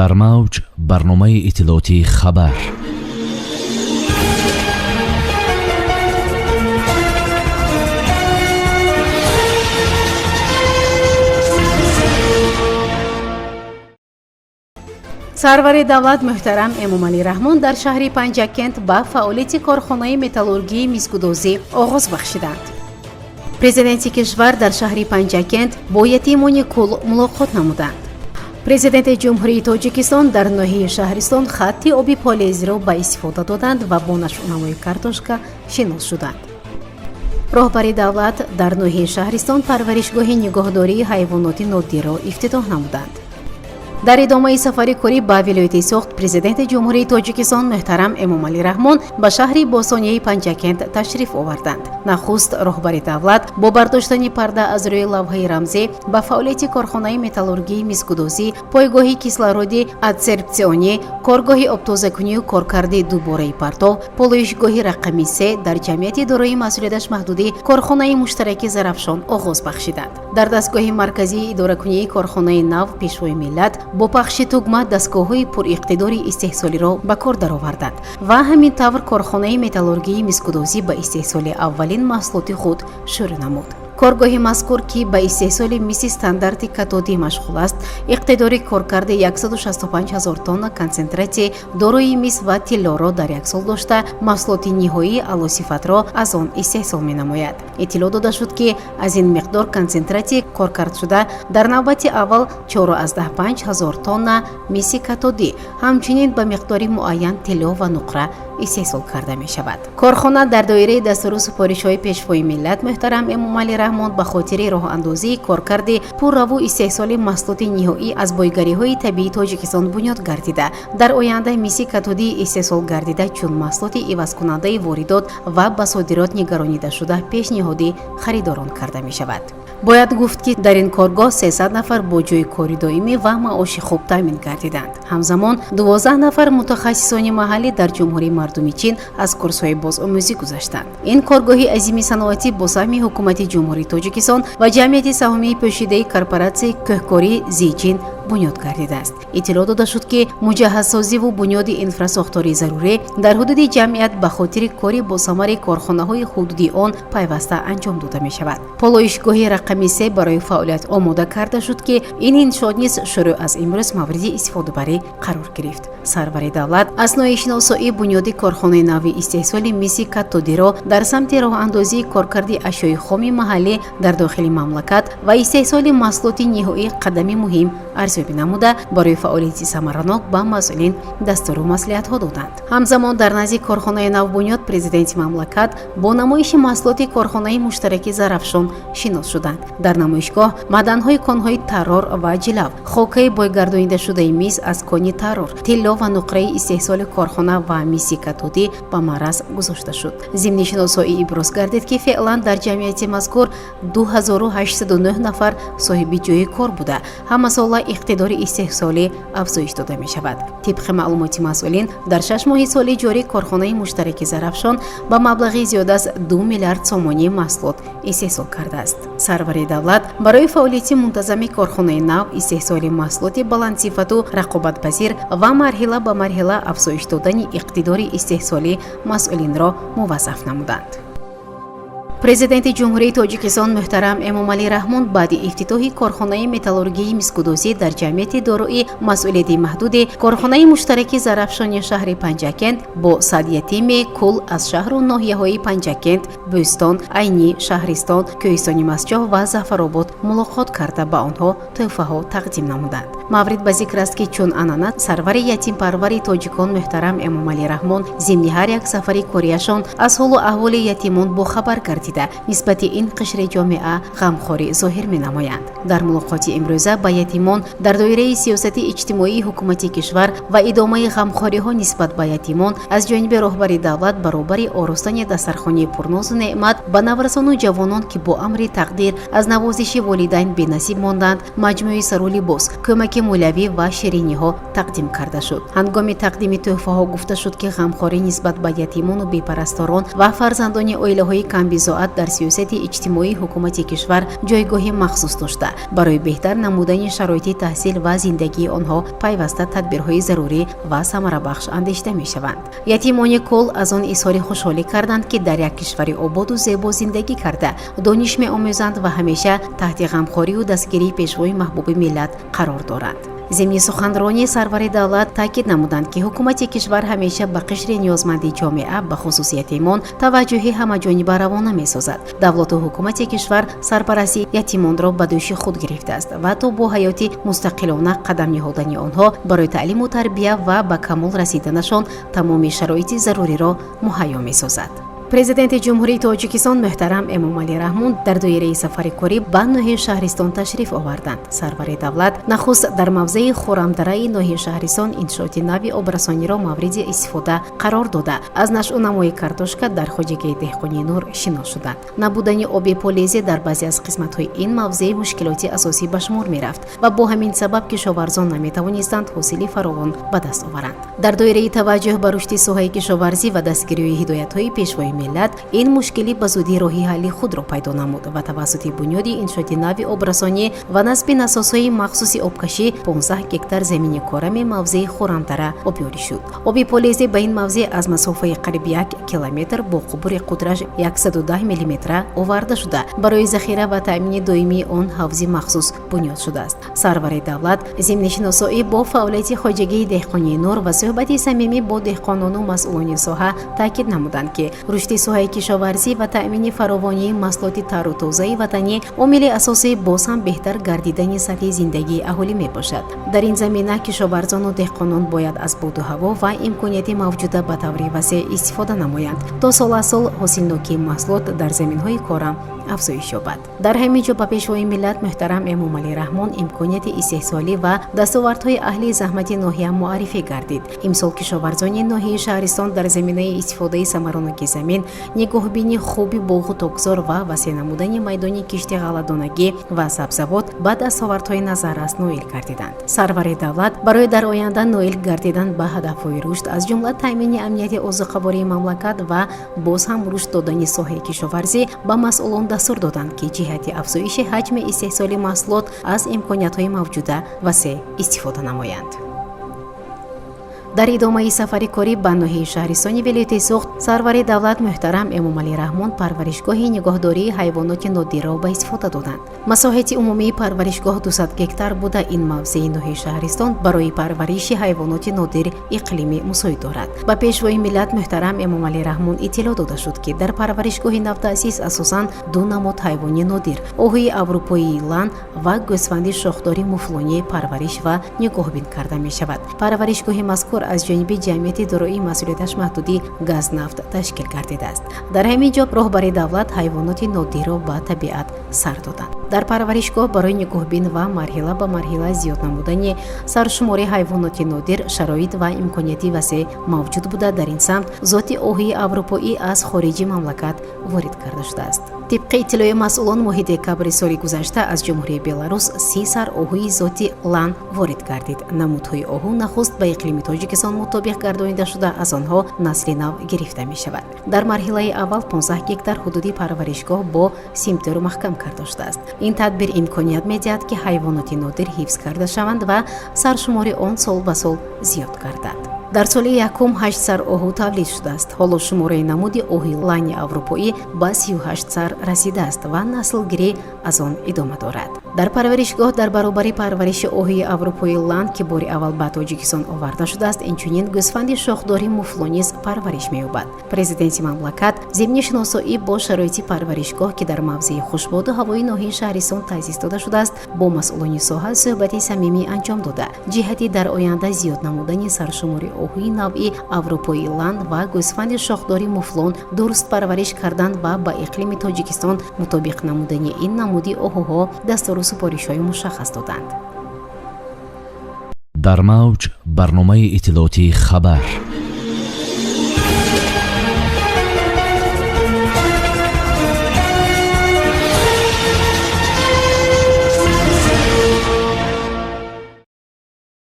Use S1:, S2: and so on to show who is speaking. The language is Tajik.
S1: Дар мавҷ барномаи иттилоотии «Хабар».
S2: Сарвари давлат муҳтарам Эмомалӣ Раҳмон дар шаҳри Панҷакент ба фаъолияти корхонаи металлургии мисгудозӣ оғоз бахшиданд. Президенти кишвар дар шаҳри Панҷакент бо ятимони кул мулоқот намуданд. Президенти Ҷумҳурии Тоҷикистон дар ноҳияи Шаҳристон хатти оби полезиро ба истифода доданд ва бо нашъунамои картошка шинос шуданд. Роҳбари давлат дар ноҳияи Шаҳристон парваришгоҳи нигоҳдории ҳайвоноти нодирро ифтитоҳ намуданд. Дар идомаи сафари корӣ ба вилояти Суғд Президенти Ҷумҳурии Тоҷикистон муҳтарам Эмомалӣ Раҳмон ба шаҳри бостонияи Панҷакент ташриф оварданд. Нахуст роҳбари давлат бо бардоштани парда аз рӯи лавҳаи рамзӣ ба фаъолияти корхонаи металлургии мисгудозӣ, пойгоҳи кислороди адсорбсионӣ, коргоҳи обтозакунию коркарди дубораи партов, полоишгоҳи рақами се дар ҷамъияти дорои масъулияташ маҳдуди корхонаи муштараки «Зарафшон» оғоз бахшиданд. Дар дастгоҳи марказии идоракунии корхонаи нав Пешвои миллат бо пахши тугма дастгоҳҳои пуриқтидори истеҳсолиро ба кор дароварданд ва ҳамин тавр корхонаи металлургии мисгудозӣ ба истеҳсоли аввалин маҳсулоти худ шурӯъ намуд. Коргоҳи мазкур, ки ба истеҳсоли миси стандарти катодӣ машғул аст, иқтидори коркарди 165 ҳазор тонна консентрати дорои мис ва тиллоро дар як сол дошта, маҳсулоти ниҳоии аълосифатро аз он истеҳсол менамояд. Иттилоъ дода шуд, ки аз ин миқдор консентрати коркардшуда дар навбати аввал 4,5 ҳазор тонна миси катодӣ, ҳамчунин ба миқдори муайян тилло ва нуқра истеҳсол карда мешавад. Корхона дар доираи дастуру супоришҳои Пешвои миллат муҳтарам Эмомалӣ Раҳмон ба хотири роҳандозии коркарди пурраву истеҳсоли маҳсулоти ниҳоӣ аз бойгариҳои табиии Тоҷикистон бунёд гардида, дар оянда миси катодии истеҳсол гардида чун маҳсулоти ивазкунандаи воридот ва ба содирот нигаронидашуда пешниҳоди харидорон карда мешавад. Бояд гуфт, ки дар ин коргоҳ 300 нафар бо ҷойи кори доимӣ ва маоши хуб таъмин гардиданд. Ҳамзамон 12 нафар мутахассисони маҳаллӣ дар Ҷумҳурии Мардуми Чин аз курсҳои бозомӯзӣ гузаштанд. Ин коргоҳи азими саноатӣ бо саҳми Ҳукумати Ҷумҳурии Тоҷикистон ва ҷамъияти саҳомии пӯшидаи корпоратсияи кӯҳкории Зичин бунёд гардидааст. Иттилоъ дода шуд, ки муҷаҳҳазсозиву бунёди инфрасохтории зарурӣ дар ҳудуди ҷамъият ба хотири кори босамари корхонаҳои ҳудуди он пайваста анҷом дода мешавад. Полоишгоҳи рақами се барои фаъолият омода карда шуд, ки ин иншоот низ шурӯъ аз имрӯз мавриди истифодабарӣ қарор гирифт. Сарвари давлат аснои шиносоӣ бунёди корхонаи нави истеҳсоли миси катодиро дар самти роҳандозии коркарди ашёи хоми маҳаллӣ дар дохили мамлакат ва истеҳсоли маҳсулоти ниҳоӣ қадами муҳим арзёбӣ намуда, барои фаъолияти самаранок ба масъулин дастуру маслиҳатҳо доданд. Ҳамзамон дар назди корхонаи навбунёд президенти мамлакат бо намоиши маҳсулоти корхонаи муштараки «Зарафшон» шинос шуданд. Дар намоишгоҳ маъданҳои конҳои Таррор ва Ҷилав, хокаи бойгардонидашудаи мис аз кони Таррор, тилло ва нуқраи истеҳсоли корхона ва миси катодӣ ба маъраз гузошта шуд. Зимни шиносоӣ иброз гардид, ки феълан дар ҷамъияти мазкур 2809 нафар соҳиби ҷойи кор буда, ҳамасола иқтидори истеҳсолӣ афзоиш дода мешавад. Тибқи маълумоти масъулин, дар 6 моҳи соли ҷорӣ корхонаи муштараки «Зарафшон» ба маблағи зиёд аз 2 миллиард сомонӣ маҳсулот истеҳсол кардааст. Сарвари давлат барои фаъолияти мунтазами корхонаи нав, истеҳсоли маҳсулоти баландсифату рақобатпазир ва марҳила ба марҳила афзоиш додани иқтидори истеҳсолӣ масъулинро муваззаф намуданд. Президенти Ҷумҳурии Тоҷикистон муҳтарам Эмомалӣ Раҳмон баъди ифтитоҳи корхонаи металлургии мисгудозӣ дар ҷамъияти дорои масъулияти маҳдуди корхонаи муштараки «Зарафшони» шаҳри Панҷакент бо 100 ятими кул аз шаҳру ноҳияҳои Панҷакент, Бӯстон, Айнӣ, Шаҳристон, Кӯҳистони Мастчоҳ ва Зафаробод мулоқот карда, ба онҳо тӯҳфаҳо тақдим намуданд. Маврид ба зикр аст, ки чун анъана сарвари ятимпарвари тоҷикон муҳтарам Эмомалӣ Раҳмон зимни ҳар як сафари кориашон аз ҳолу аҳволи ятимон бохабар гардида, нисбати ин қишри ҷомеа ғамхорӣ зоҳир менамоянд. Дар мулоқоти имрӯза ба ятимон дар доираи сиёсати иҷтимоии ҳукумати кишвар ва идомаи ғамхориҳо нисбат ба ятимон аз ҷониби роҳбари давлат баробари оростани дастархони пурнозу неъмат ба наврасону ҷавонон, ки бо амри тақдир аз навозиши волидайн бенасиб монданд, маҷмӯи сару либос, кӯмаки Молиявӣ ва шириниҳо тақдим карда шуд. Ҳангоми тақдими тӯҳфаҳо гуфта шуд, ки ғамхорӣ нисбат ба ятимону бепарасторон ва фарзандони оилаҳои камбизоат дар сиёсати иҷтимоии ҳукумати кишвар ҷойгоҳи махсус дошта, барои беҳтар намудани шароити таҳсил ва зиндагии онҳо пайваста тадбирҳои зарурӣ ва самарабахш андешида мешаванд. Ятимони кол аз он изҳори хушҳолӣ карданд, ки дар як кишвари ободу зебо зиндагӣ карда, дониш меомӯзанд ва ҳамеша таҳти ғамхорию дастгирии пешвои маҳбуби миллат қарор доранд. Зимни суханронии сарвари давлат таъкид намуданд, ки ҳукумати кишвар ҳамеша ба қишри ниёзманди ҷомеа, бахусус ятимон, таваҷҷӯҳи ҳамаҷониба равона месозад. Давлату ҳукумати кишвар сарпарастии ятимонро ба дӯши худ гирифтааст ва то бо ҳаёти мустақилона қадам ниҳодани онҳо, барои таълиму тарбия ва ба камол расиданашон тамоми шароити заруриро муҳайё месозад. Президенти Ҷумҳурии Тоҷикистон муҳтарам Эмомалӣ Раҳмон дар доираи сафари корӣ ба ноҳияи Шаҳристон ташриф оварданд. Сарвари давлат нахуст дар мавзеи Хӯрамдараи ноҳияи Шаҳристон иншооти нави обрасониро мавриди истифода қарор дода, аз нашъунамои картошка дар хоҷагии деҳқони Нур шинос шуданд. Набудани оби полезӣ дар баъзе аз қисматҳои ин мавзеъ мушкилоти асосӣ ба шумор мерафт ва бо ҳамин сабаб кишоварзон наметавонистанд ҳосили фаровон ба даст оваранд. Дар доираи таваҷҷӯҳ ба рушди соҳаи кишоварзӣ ва дастгириҳои ҳидоятҳои пешвои миллат, ин мушкилӣ ба зудӣ роҳи ҳалли худро пайдо намуд ва тавассути бунёди иншооти нави обрасонӣ ва насби насосҳои махсуси обкашӣ 15 гектар замини корами мавзеи Хӯрамдара обёрӣ шуд. Оби полезӣ ба ин мавзеъ аз масофаи қариб 1 километр бо қубури қутраш 110 миллиметра оварда шуда, барои захира ва таъмини доимии он ҳавзи махсус бунёд шудааст. Сарвари давлат зимни шиносоӣ бо фаъолияти хоҷагии деҳқонии Нур ва суҳбати самимӣ бо деҳқонону масъулони соҳа таъкид намуданд, ки рушди соҳаи кишоварзӣ ва таъмини фаровонии маҳсулоти тару тозаи ватанӣ омили асосии боз ҳам беҳтар гардидани сатҳи зиндагии аҳолӣ мебошад. Дар ин замина кишоварзону деҳқонон бояд аз боду ҳаво ва имконияти мавҷуда ба таври васеъ истифода намоянд, то сол аз сол ҳосилнокии маҳсулот дар заминҳои корам афзоиш ёбад. Дар ҳамин ҷо ба пешвои миллат муҳтарам Эмомалӣ Раҳмон имконияти истеҳсолӣ ва дастовардҳои аҳли заҳмати ноҳия муаррифӣ гардид. Имсол кишоварзони ноҳияи Шаҳристон дар заминаи истифодаи самароноки замин, нигоҳбини хуби боғу токзор ва васеъ намудани майдони кишти ғалладонагӣ ва сабзавот ба дастовардҳои назаррас ноил гардиданд. Сарвари давлат барои дар оянда ноил гардидан ба ҳадафҳои рушд, аз ҷумла таъмини амнияти озуқавории мамлакат ва боз ҳам рушд додани соҳаи кишоварзӣ, ба масъулон дастур доданд, ки ҷиҳати афзоиши ҳаҷми истеҳсоли маҳсулот аз имкониятҳои мавҷуда васеъ истифода намоянд. Дар идомаи сафари корӣ ба ноҳияи Шаҳристони вилояти Суғд сарвари давлат муҳтарам Эмомалӣ Раҳмон парваришгоҳи нигоҳдории ҳайвоноти нодирро ба истифода доданд. Масоҳати умумии парваришгоҳ 200 гектар буда, ин мавзеи ноҳияи Шаҳристон барои парвариши ҳайвоноти нодир иқлими мусоид дорад. Ба пешвои миллат муҳтарам Эмомалӣ Раҳмон иттилоъ дода шуд, ки дар парваришгоҳи навтаъсис асосан ду намуд ҳайвони нодир — оҳуи аврупоии лан ва гӯсфанди шохдори муфлонӣ парвариш ва нигоҳбин карда мешавад. Парваришгоҳи мазкур аз ҷониби ҷамъияти дорои масъулияташ маҳдуди Газнафт ташкил гардидааст. Дар ҳамин ҷо роҳбари давлат ҳайвоноти нодирро ба табиат сар доданд. Дар парваришгоҳ барои нигоҳбин ва марҳила ба марҳила зиёд намудани саршумори ҳайвоноти нодир шароит ва имконияти васеъ мавҷуд буда, дар ин самт зоти оҳуи аврупоӣ аз хориҷи мамлакат ворид карда шудааст. Тибқи иттилои масъулон, моҳи декабри соли гузашта аз Ҷумҳурии Беларус 30 сар оҳуи зоти лан ворид гардид. Намудҳои оҳу нахуст ба иқлими Тоҷикистон мутобиқ гардонида шуда, аз онҳо насли нав гирифта мешавад. Дар марҳилаи аввал 15 гектар ҳудуди парваришгоҳ бо симтору маҳкам карда шудааст. Ин тадбир имконият медиҳад, ки ҳайвоноти нодир ҳифз карда шаванд ва саршумори он сол ба сол зиёд гардад. Дар соли якум ҳашт сар оҳу тавлид шудааст. Ҳоло шумораи намуди оҳуи лани аврупоӣ ба 38 сар расидааст ва наслгирӣ аз он идома дорад. Дар парваришгоҳ дар баробари парвариши оҳуи аврупои лан, ки бори аввал ба Тоҷикистон оварда шудааст, инчунин гӯсфанди шохдори муфлон низ парвариш меёбад. Президенти мамлакат зимни шиносоӣ бо шароити парваришгоҳ, ки дар мавзеи хушбоду ҳавои ноҳияи Шаҳристон таъсис дода шудааст, бо масъулони соҳа суҳбати самимӣ анҷом дода, ҷиҳати дар оянда зиёд намудани саршумори оҳуи навъи аврупои лан ва гӯсфанди шохдори муфлон, дуруст парвариш кардан ва ба иқлими Тоҷикистон мутобиқ намудани ин намуди оҳуҳо дастуру супоришҳои мушаххас доданд.
S1: Дар мавҷ барномаи иттилоотии «Хабар».